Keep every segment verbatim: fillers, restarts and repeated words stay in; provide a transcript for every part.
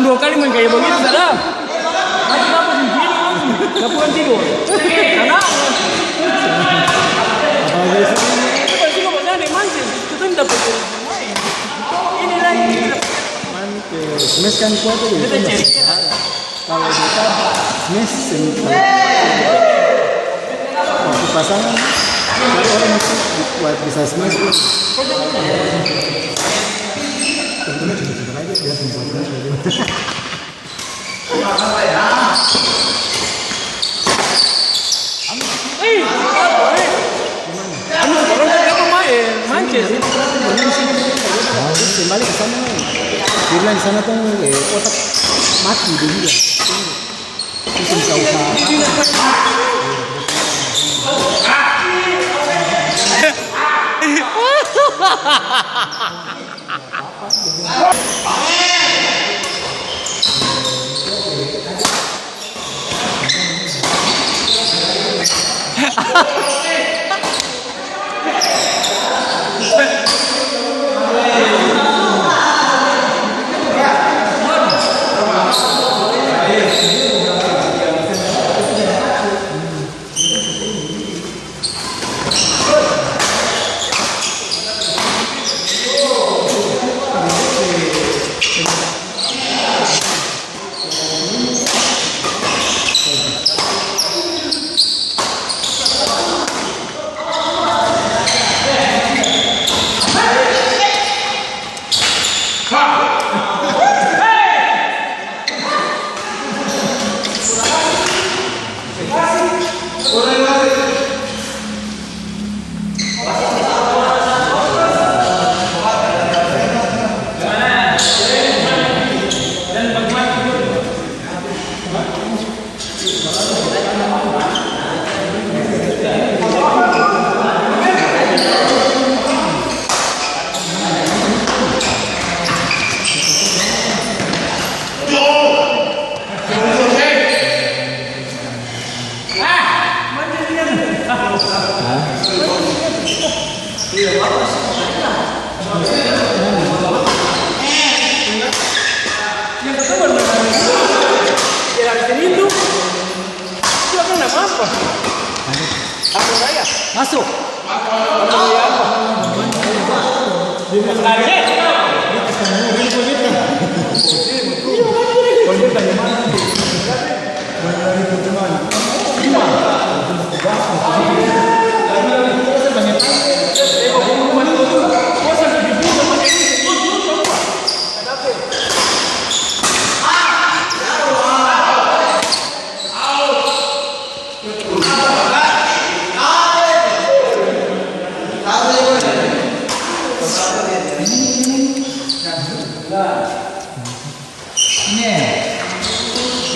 Dua kali main kaya bagitu, sadap. Mati bapa seng tidur langsung. Laporan tidur. Sadap. Apalagi sih? Itu kan suka pasang deng mancing. Itu kan dapa jadi pemain. Ini lagi, ini dapa. Mancing. Mes kan kuat tuh, beta itu masih cari. Kalau beta mes seng tahu. Waktu pasangan, satu orang itu buat bisa smash tuh. Contohnya coba-coba aja, biar sempat smash bagaimana. Hei, hei. Anu, orang kan apa, ma-, eh, Manches. Kembali ke sana, dia bilang di sana tuh, eh, otak mati dia bilang. Itu bisa usaha. Masuk.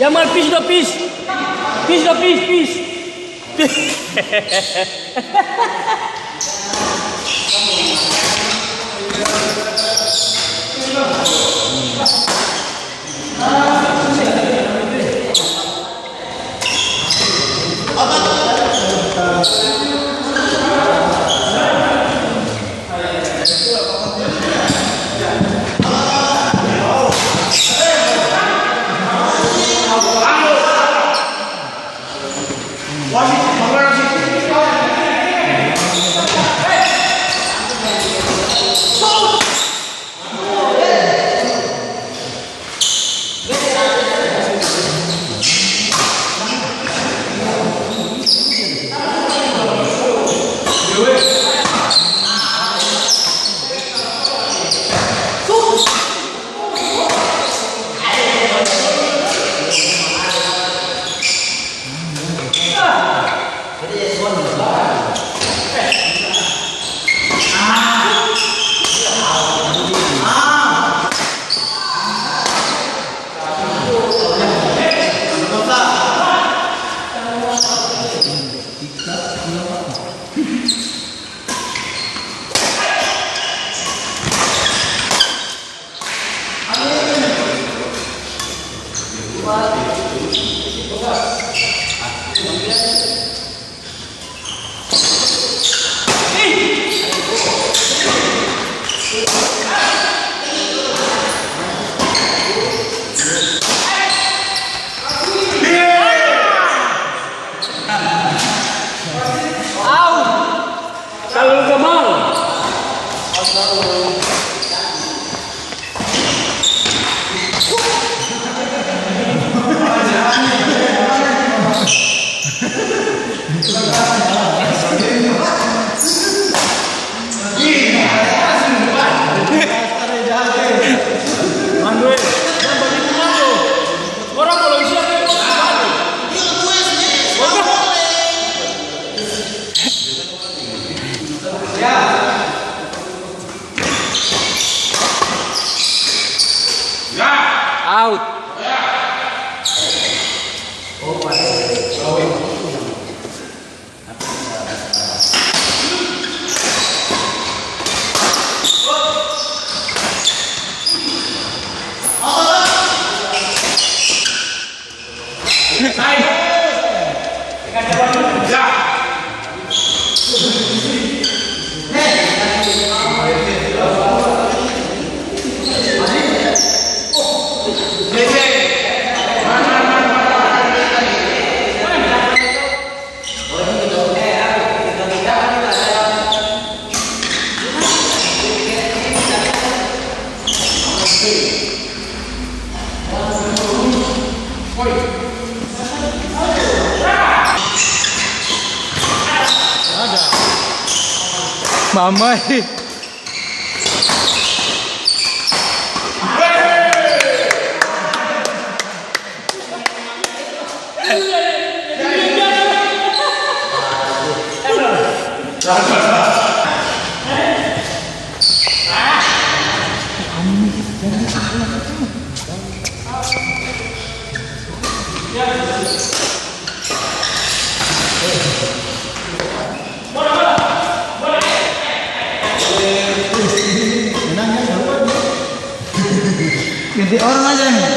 Jamal, pis do, pis. Pis do, pis, pis. Out. Mama e. Ganti orang aja nih.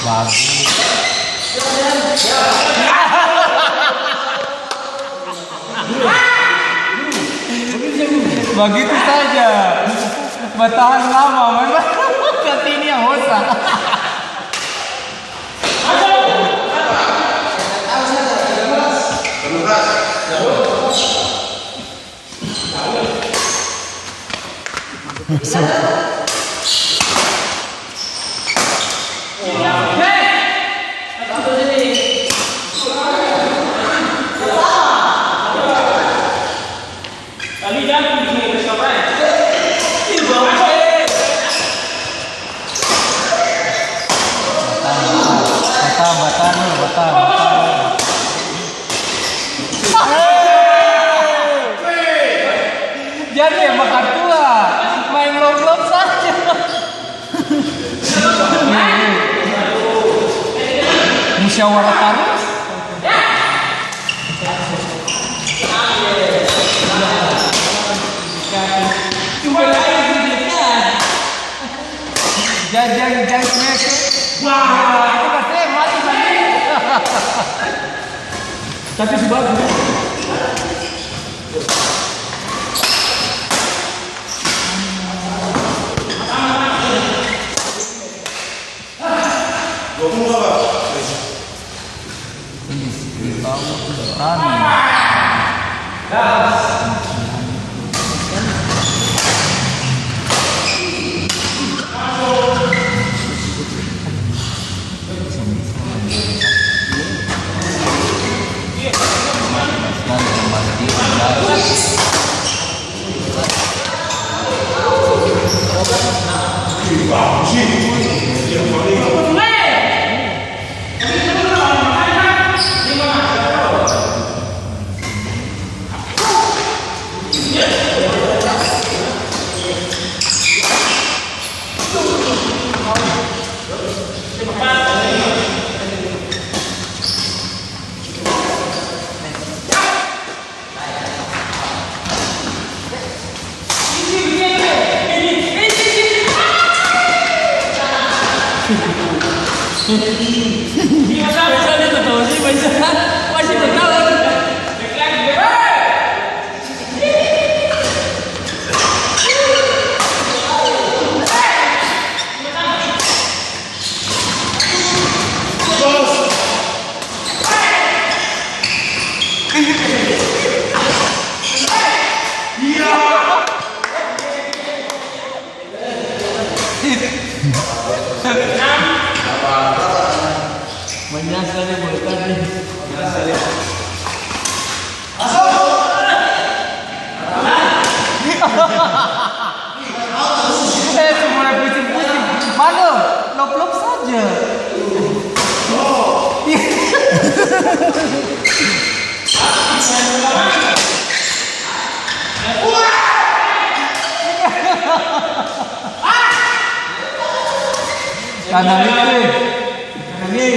Bagus. Bagitu saja. Batahan lama memang. Berarti ini yang hosa. Batang, batang, batang, batang. Jadi emang katua, main lop-lop saja. Musyawarah tarus. Jang, jang, jang smash. Wah, itu pasti mati sendiri. Tapi su bagus. Manyasar deh, boleh tadi. Manyasar deh. Eh, su mulai pusing-pusing. Mano, lop-lop saja. Kanan itu. Kanan ini.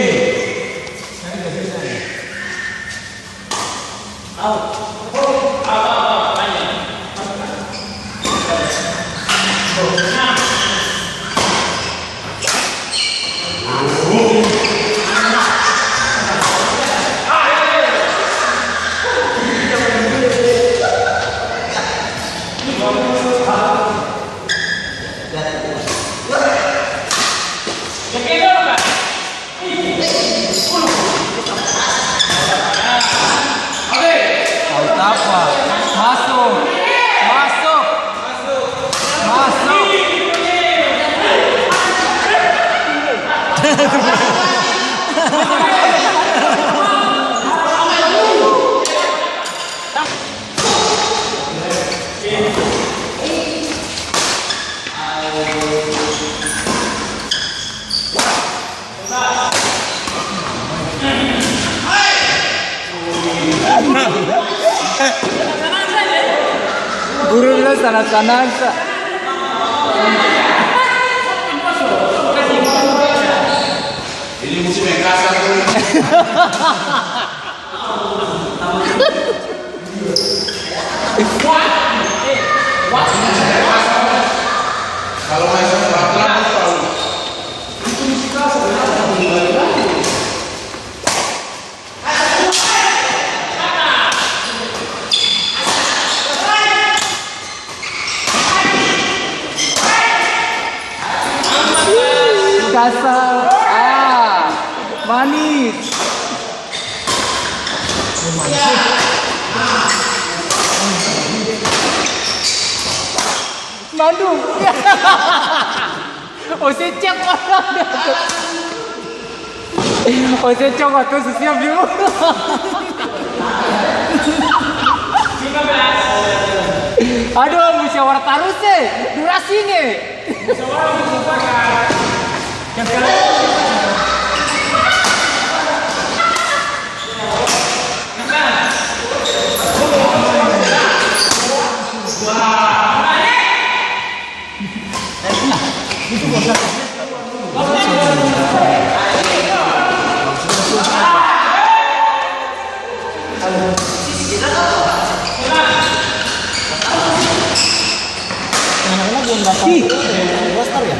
Out apa? Masuk. Masuk. Masuk. Guru bilang sanang-sanang sa. Ini musim yang kasar tuh. Kalau main sama pelan-pelan, tahu. Kasar. Ah, manis. Mandu. Ose cek orang. Ose cek waktu su siap dulu. Aduh, musyawarah tarus, eh. Durasi, eh. Anak-anak belum dapat roster ya?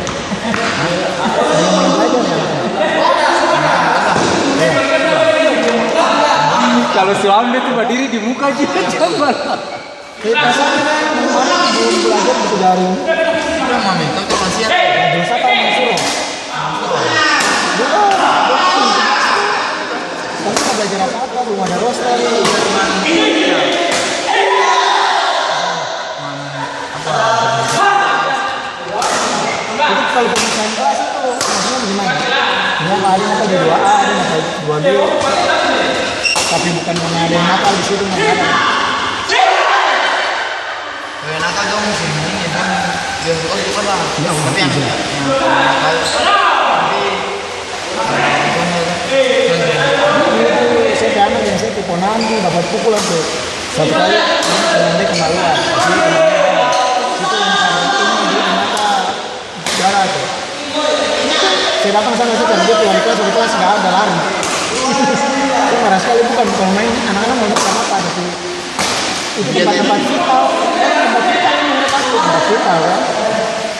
Belum belajar ya? Kalau suami itu berdiri di muka aja, coba. Tapi perasaan kan, belum belajar gitu dari. Iya, Mami, itu kan masih ada. Nah, dosa kan yang suruh. Belum, belum. Kan nggak belajar apa-apa, belum ada roster. Jadi kalau pemecahan kelas itu maksudnya bagaimana? Misalnya ada yang nakal di dua A, ada yang nakal dua B, tapi bukan karena ada yang nakal di situ, nggak ada. Kalau yang nakal dong sini, dong bilang, "Oh, itu kan lah." Ya, tapi yang, iya, yang nakal, tapi Saya pe anak yang saya pukul nanti dapat pukul tu. Satu kali, dia kena ular. Itu yang saya ini, dia kena darah tu. Saya datang sana, saya cari dia, keluar kelas, kebetulan sudah ada lari. Saya marah sekali, bukan, bukan main, anak-anak mau buka mata, tapi itu tempat-tempat vital, tempat vital ini mereka tuh, tempat vital kan.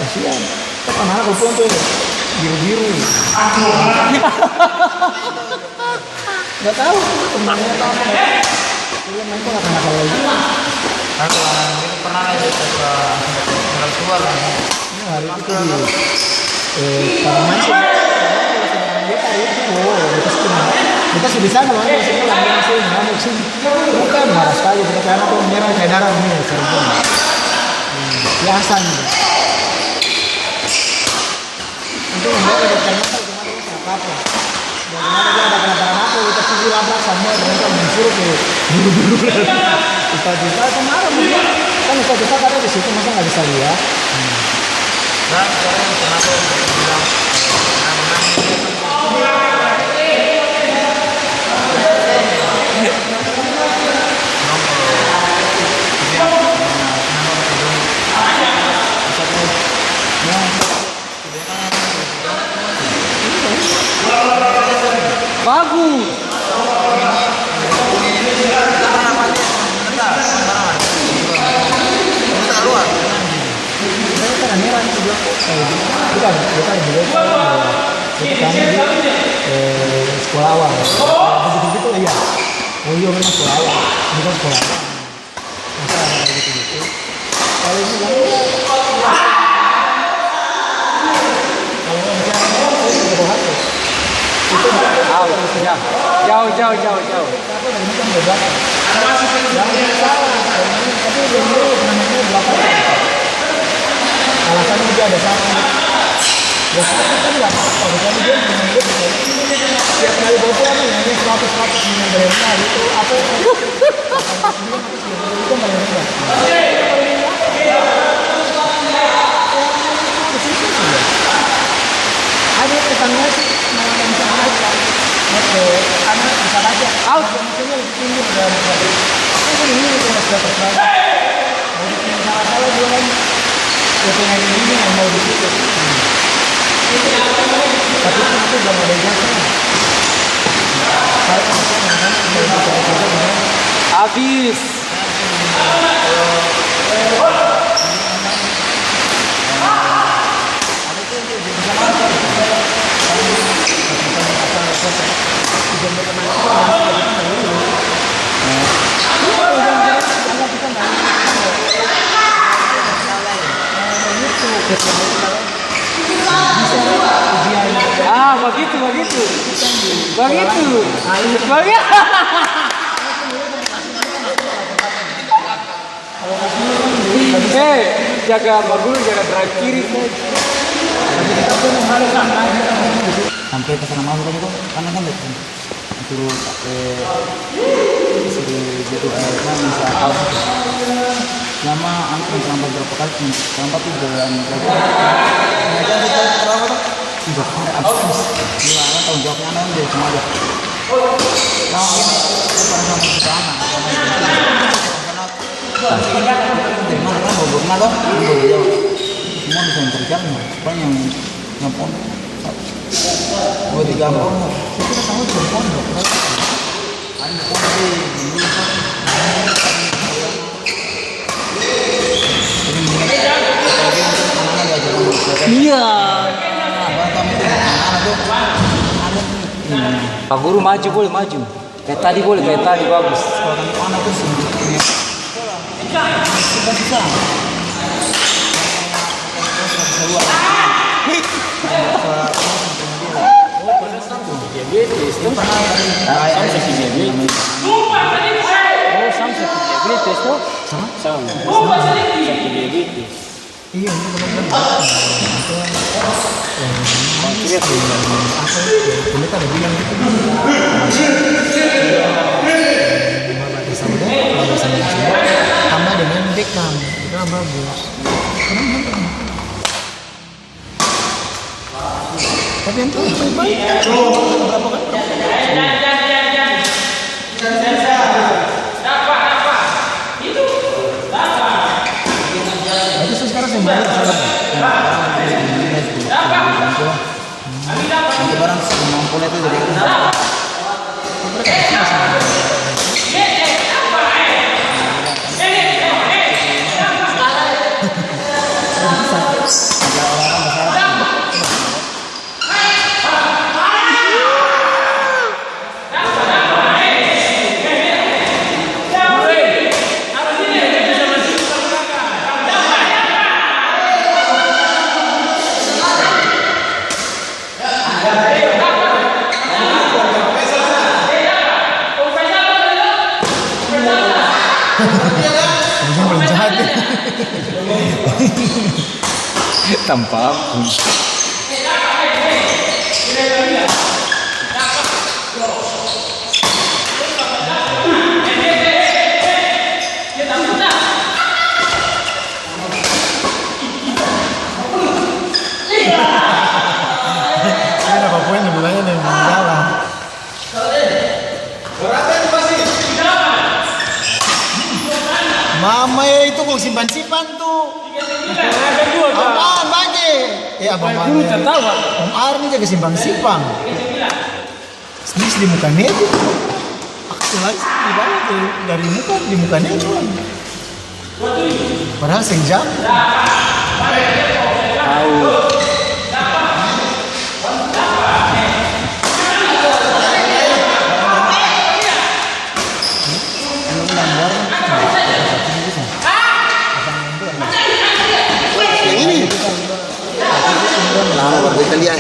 Kasihan. Kan anak-anak kalau pulang tuh biru-biru. Nggak tahu, temannya tahu. Dia main tuh nakal-nakal lagi. Kan kalau anak ini pernah lah, dia suka, suka keluar lah. Iya, hari itu tuh di, eh, taman mancing. Dia tadi itu, oh, kita sih cuma, kita sih di sana, main sini, main sini, main sini. Bukan, marah sekali, kita kayak anak tuh merah kayak darah ini, ya, serem. Biasa gitu. Untung mereka dokter mata, cuma dia nggak apa-apa. Bagaimana dia ada kenapa-kenapa, kita tunggu labrak samua, ternyata menyuruh ke guru-guru. Ustaz Ustaz itu marah, kan Ustaz Ustaz ada di situ, masa nggak bisa lihat? Bagus. Bukan, bukan, bukan. Itu kan di, eh, sekolah awal. Begitu-begitu, iya. Oh iya, memang sekolah awal. Ini kan sekolah awal. Masa ada kayak gitu-gitu? Kalau ini kan, kalau nggak bisa, saya juga bawa H P. Itu jauh, ya. Jauh, jauh, jauh, jauh. Apa dari ini kan udah berapa? Jangan salah, tapi udah dulu namanya berapa? Alasannya juga ada satu. Ya, satu kan nggak apa-apa, kecuali dia menurut saya. Tiap kali bawa pulang, nanya seratus, seratus, ini dari mana, gitu. Apa? Itu paling rendah. Ada tetangga sih, malah yang bisa baca. Oke, anak bisa baca. Out. Maksudnya lebih tinggi dari orang tua. Itu kan ini udah sudah terserah. Jadi, kalau salah-salah dia kan, ya, pengen ini yang mau di situ. Tapi itu belum ada ijazah. Saya kan, saya kan, saya bisa baca, saya. Habis. Ah, bagitu, bagitu. Bagitu. Bagi-, eh, jaga bagul, jaga drive kiri saja. Sampai pas ada masuk tadi tuh, kan ada lihat kan? Suruh, eh, suruh gitu, eh, kan bisa out. Nama anak yang terlambat berapa kali, terlambat tuh jalan berapa? Mereka sih tahu berapa tuh? Iya, ada abis. Iya, anak tanggung jawabnya anak dia semua aja. Nah, ini, ini pada sama kita anak, sama kita. Dari mana kan, baru kenal dong? Ini baru jauh. Semua bisa yang terjadi, pokoknya yang, yang pon-, dua, tiga pon-, saya kira kamu belum pondok, kan? Paling pondok di, di dulu, kan? Iya. Nah, Pak Guru maju, boleh maju. Kaya tadi boleh, kaya tadi bagus. Diabetes to? Sam sakit diabetes. Oh, Sam sakit diabetes to? Sam. Sam sakit diabetes. Iya, ini benar-benar. Apa itu? Pendeta ada bilang gitu. Mama ada sama dia, mama sama dia. Tambah dengan Beckham, itu kan bagus. Tapi yang tuh baik. Berapa kan? Itu sekarang saya bayar, saya bayar. Nanti barang semampunya itu jadi. Tanpa ampun. Ini apa poin, bolanya dari dalam. Mama e, itu kong simpan-simpan tu. Ada dua, Om Ar baje. Eh, abang Om Ar. Om Ar ni jaga simpan-simpan. Snis di muka net itu. Aku lagi di bawah tu, dari muka, di muka net tu. Padahal seng jam. Ini. Nah, baru kita lihat.